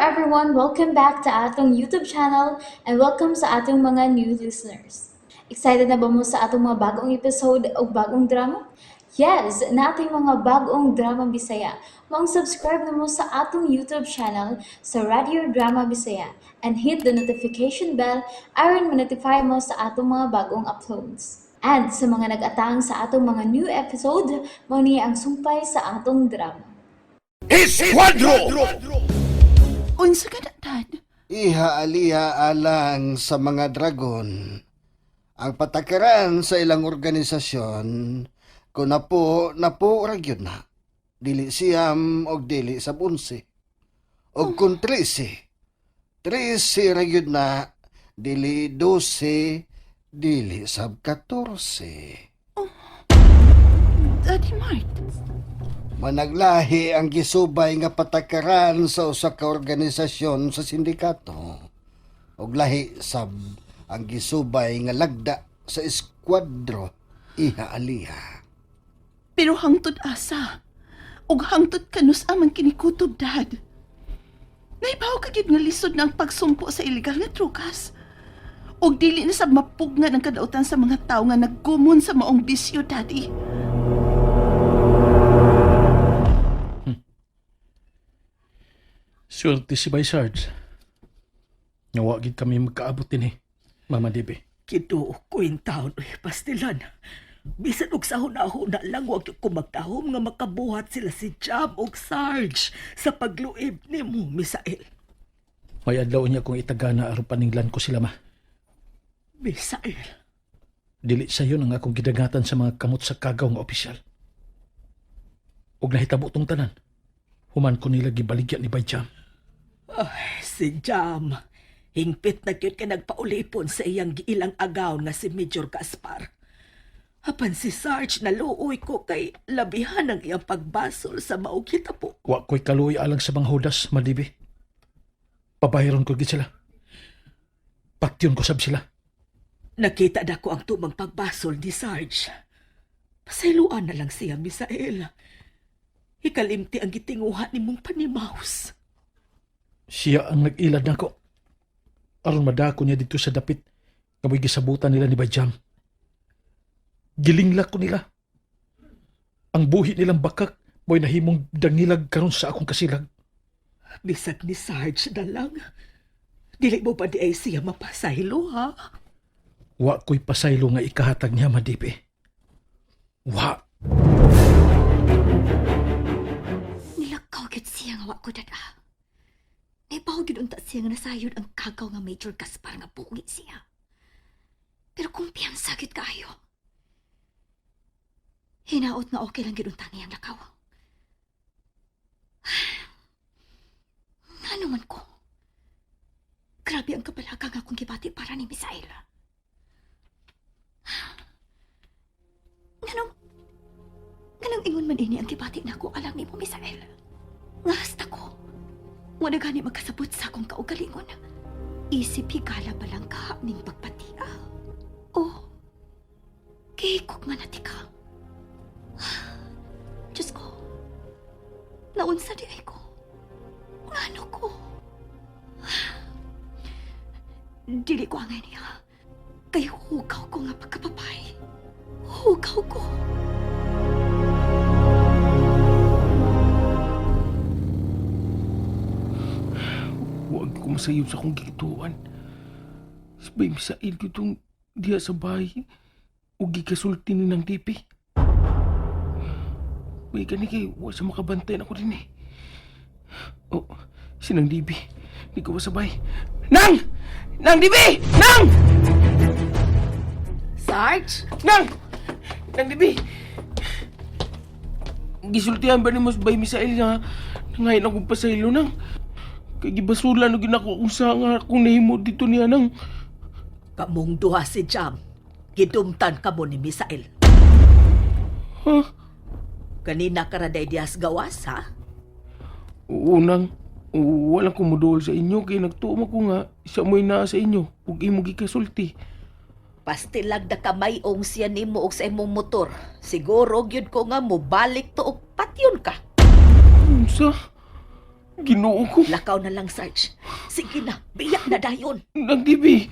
everyone! Welcome back to atong YouTube channel and welcome sa atong mga new listeners. Excited na ba mo sa atong mga bagong episode o bagong drama? Yes, nating mga bagong drama Bisaya. Maong subscribe na mo sa atong YouTube channel sa Radio Drama Bisaya and hit the notification bell aron ma-notify mo sa atong mga bagong uploads. And sa mga nag-atang sa atong mga new episode, mao ni ang sumpay sa atong drama. Esquadro! Unsa ka na, Dad? Iha aliha alang sa mga dragon. Ang patakaran sa ilang organisasyon, kung napo, napo ra gyud na. Dili siyam og dili sa bunsi. Og kung 13, 13 ra gyud na, dili 12, dili sab 14. Daddy Mart. Managlahi ang gisubay nga patakaran sa usa ka organisasyon sa sindikato. Og lahi sab ang gisubay nga lagda sa eskuadro iha aliha. Pero hangtod asa. Ug hangtod kanus amang kinikutob, Dad. Naibaw ka gyud nga lisod na ang pagsumpo sa ilegal nga drugas. Ug dili na sab mapugnan ang kadautan sa mga tawo nga naggumon sa maong bisyo, Daddy. Swerte si Bay Sarge. Nga gid kami magkaabot din eh, Mama Debe. Kiduo ko yung taon, uy, pastilan. Bisan og sa huna-huna lang, wag ko magtahom nga makabuhat sila si Jam og Sarge sa pagluib ni mo, Misael. May adlaw niya kung itagana aron paninglan ko sila ma. Misael, Dili sayo ang akong gidagatan sa mga kamot sa kagaw nga opisyal. Og nahitabo tong tanan. Human ko nila gibaligya ni Bay Jam. Ay, si Jam. Hingpit na gyud kay nagpaulipon sa iyang giilang agaw nga si Major Gaspar. Apan si Sarge naluoy ko kay labihan ang iyang pagbasol sa maong hitabo. Wa ko'y kaluoy alang sa mga hudas, Madibi. Pabahiron ko gid sila. Patyon ko sab sila. Nakita na ko ang tumang pagbasol ni Sarge. Pasayloan na lang siya, Misael. Ikalimti ang gitinguha ni mong panimaus. Siya ang nag-ilad nako. Aron madako niya dito sa dapit nga mo'y gisabutan nila ni Bayjam. Gilinglak ko nila. Ang buhi nilang bakak mo'y nahimong dangilag karon sa akong kasilag. Bisag ni Sarge na lang. Dili mo ba di ay siya mapasaylo, ha? Wa ko'y pasaylo nga ikahatag niya, Madipi. Wa. Nilakaw gyud siya nga wa ko dad-a. Naibaw gyud unta siya nga nasayod ang kagaw nga Major Gaspar nga bugi siya. Pero kumpiyansa gyud kaayo. Hinaot nga okay lang gyud unta ang iyang lakaw. Ngano man ko? Grabe ang kabalaka nga akong gibati para ni Misael. Nganong Nganong ingon man ini ang gibati nako alang nimo Misael. Nga hasta ko. Wala gani magkasabot sa akong kaugalingon. Isip higala pa lang ka ning pagpatia. Oh, kihikog man ati ka. Diyos ko, naunsa di ay ko. Ngano ko? Dili ko angay niya. Kay hugaw ko nga pagkapapay. Hugaw ko. Huwag ko masayod sa akong gigituan. Sabay misail ko itong diya sa bahay. O gikasulti ni ng tipi. May gani kay wa sa makabantay na ko din eh. Oh, sinang dibi. Di ko sabay. Nang! Nang dibi! Nang! Sarge? Nang! Nang dibi! Gisultihan ba ni Mos Bay Misael nga nangayin akong pasaylo nang? Kay gibasula no ginako kung sa nga akong nahimo dito niya nang. Kamong duha si Jam. Gidumtan ka mo ni Misael. Ha? Kanina ka ra day diyas gawas, ha? Oo nang. Walang kumudol sa inyo kay nagtuo ko nga siya mo'y naa sa inyo ug imo gikasulti. Pastilag na kamayong siya nimo og sa imong motor. Siguro gyud ko nga mobalik to og patyon ka. Unsa? Ginoo ko. Lakaw na lang, Sarge. Sige na, biyak na dayon. Nagdibi.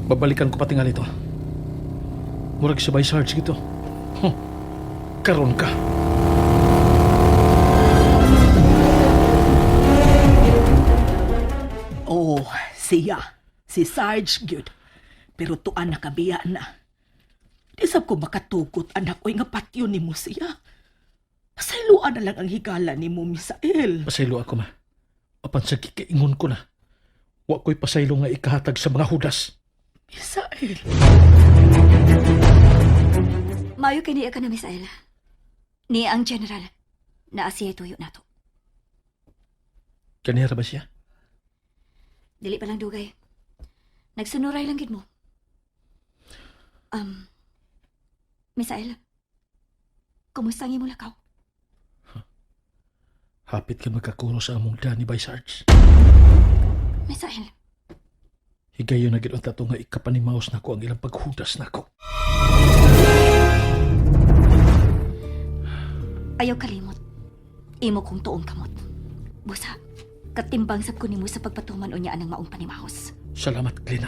Babalikan ko patingal ito. Murag sabay Sarge gito. Huh. Karon ka. Oh, siya. Si Sarge gyud. Pero tuan nakabiya na. Di sab ko makatugot anak oy nga patyo nimo siya. Pasayloan na lang ang higala nimo, Misael. Pasaylo ako ma. Apan sa kikaingon ko na. Wa ko'y pasaylo nga ikahatag sa mga hudas. Misael. Mayo kay niya ka na, Misael. Niya ang general. Naa siya tuyo nato. Kanira ba siya? Dili pa lang dugay. Nagsunuray lang gid mo. Um, Misael, kumusta ang imong lakaw? Hapit ka magkakuro sa among dani by Sarge. Misael, Higayon na gid ang tato nga ikapanimaos nako ang ilang paghudas nako. ayaw kalimot. Imo kong tuong kamot. Busa, katimbang sab ko nimo sa pagpatuman unya anang maong panimahos. Salamat, Glena.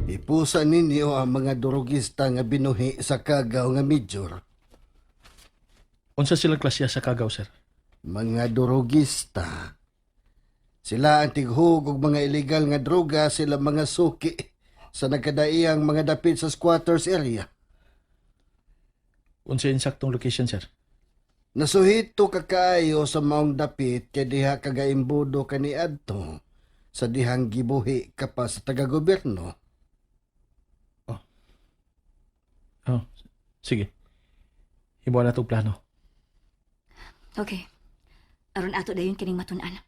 Ipusa ninyo ang mga durugista nga binuhi sa kagaw nga major. Unsa sila klasya sa kagaw, sir? Mga durugista. Sila ang tighug og mga illegal nga droga, sila mga suki sa nagkadaiyang mga dapit sa squatters area. Unsa insaktong location, sir? Nasuhito ka kaayo sa maong dapit kay diha kagaimbudo kaniadto sa dihang gibuhi ka pa sa taga-gobyerno. Oh, sige. Himuha na itong plano. Okay. Aron ato dayon kining matun-an.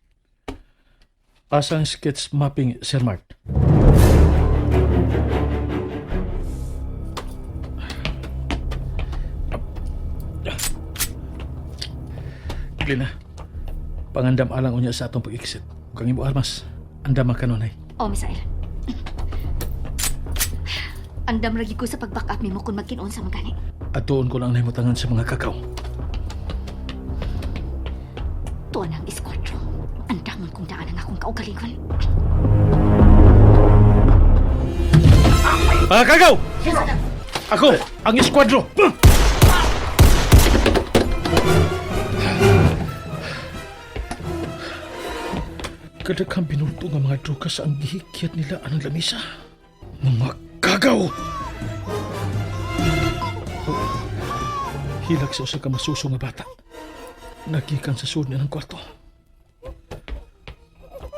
Asa ang sketch mapping, Sir Mart? Glena, pangandam alang unya sa atong pag-exit. Ug ang imo armas, andam ang kanunay. Oh, Misael. Andam lagi ko sa pag-back up nimo kung magkinuon sa magani. At doon ko lang nahimutangan sa mga kakaw. Tuan ang eskwatro. Andamon kong daan ang akong kaugalingon. Mga kagaw! Ako, ang eskwadro! Kadaghang binulto nga mga drugas ang gihikyat nila anang lamisa. Mga kagaw! Hilak sa usa ka masuso nga bata. Nagikan sa sud niya ng kwarto.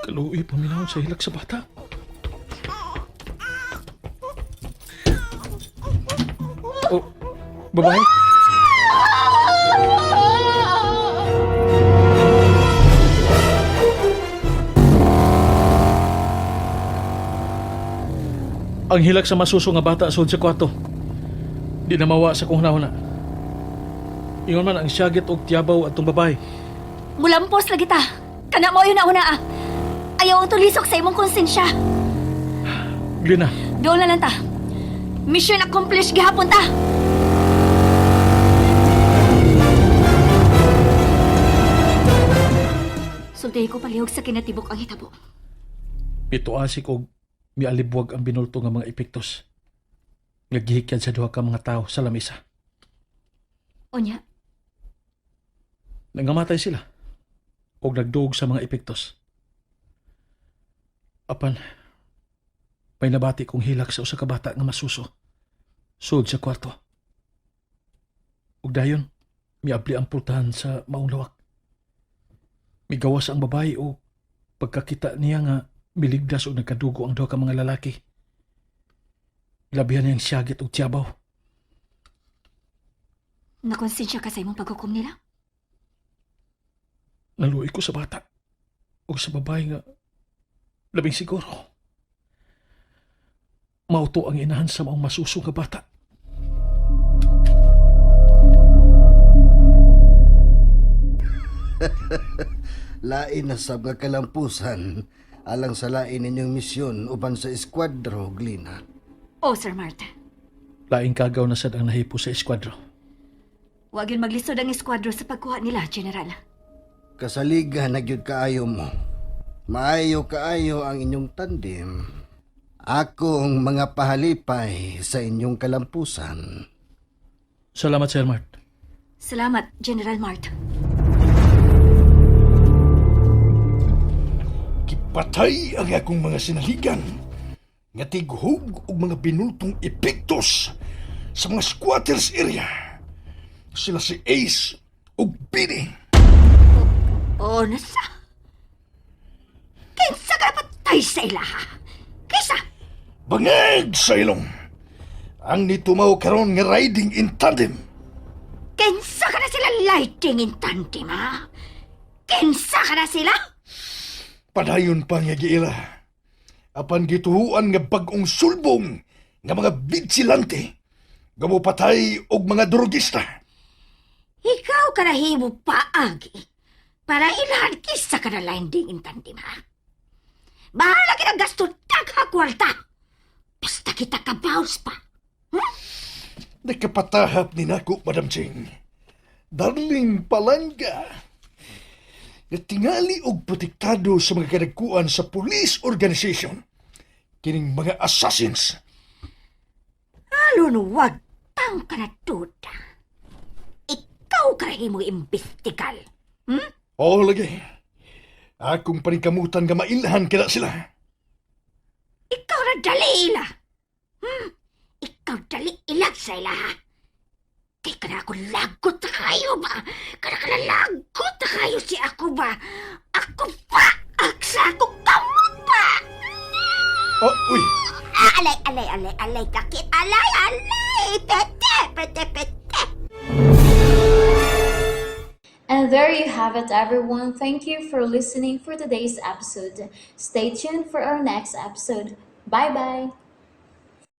Kaluoy paminawon sa hilak sa bata. Oh, babae? Ang hilak sa masuso nga bata sud sa kwarto. Di na mawa sa kong hunahuna. Ingon man ang syagit og tiyabaw atong babae. Mulampos lagi ta. Kana mo yun na una ah. Ayaw ang tulisok sa imong konsensya. Glina, Doon na lang ta. Mission accomplished gihapon ta. Sultihi ko palihog sa kinatibok ang hitabo. mituasik og mialibwag ang binulto nga mga epektos. Nga gihikyan sa duha ka mga tao sa lamisa. Unya, Nangamatay sila og nagduog sa mga epektos. Apan, may nabati kong hilak sa usa ka bata nga masuso. Sud sa kwarto. Ug dayon, miabli ang pultahan sa maong lawak. Migawas ang babae o pagkakita niya nga miligdas og nagkadugo ang duha ka mga lalaki. Labihan niyang siyagit og tiyabaw. nakonsensya ka sa imong paghukom nila? Naluoy ko sa bata o sa babae nga labing siguro. Mauto ang inahan sa maong masuso nga bata. Lain na sab nga kalampusan alang sa lain ninyong misyon uban sa eskwadro, Glina. Oh, Sir Mart. Laing kagaw na sad ang nahipo sa eskwatro. Wag yun maglisod ang eskwatro sa pagkuha nila, General. Kasaligan na gyud kaayo mo. Maayo kaayo ang inyong tandim. Akong mga pahalipay sa inyong kalampusan. Salamat, Sir Mart. Salamat, General Mart. Gipatay ang akong mga sinaligan nga tighog og mga binultong epektos sa mga squatters area. Sila si Ace ug Billy. Oh, nasa. Kinsa ka napatay sa ilaha? Kinsa? Bangag sa ilong. Ang nitumaw karon nga riding in tandem. Kinsa ka na sila lighting in tandem, ha? Kinsa ka na sila? Padayon pa nga giila. Apan gituhuan nga bag-ong sulbong nga mga vigilante nga mopatay og mga drogista. Ikaw ka na himo paagi para ilhan kisa ka na landing in tandem, ha? Bahala kita gasto tagha kwarta. Basta kita ka bounce pa. Nakapatahap ni nako, Madam Ching. Darling palangga. Nga tingali og protektado sa mga kadagkuan sa police organization. Kining mga assassins. Alon wag tang ka na tuta. Ikaw ka na himo imbestigal. Oo, lagi. Akong paningkamutan nga mailhan kina sila. Ikaw na dali ila. Ikaw dali ila sa ila, ha? Kay kana ako lagot na kayo ba? Kana ka na lagot na kayo si ako ba? Ako pa! Aksa ako kamot ba? Oh, uy. Ah, alay, alay, alay, alay, kakit, alay, alay! Pete, pete, pete! And there you have it, everyone. Thank you for listening for today's episode. Stay tuned for our next episode. Bye bye.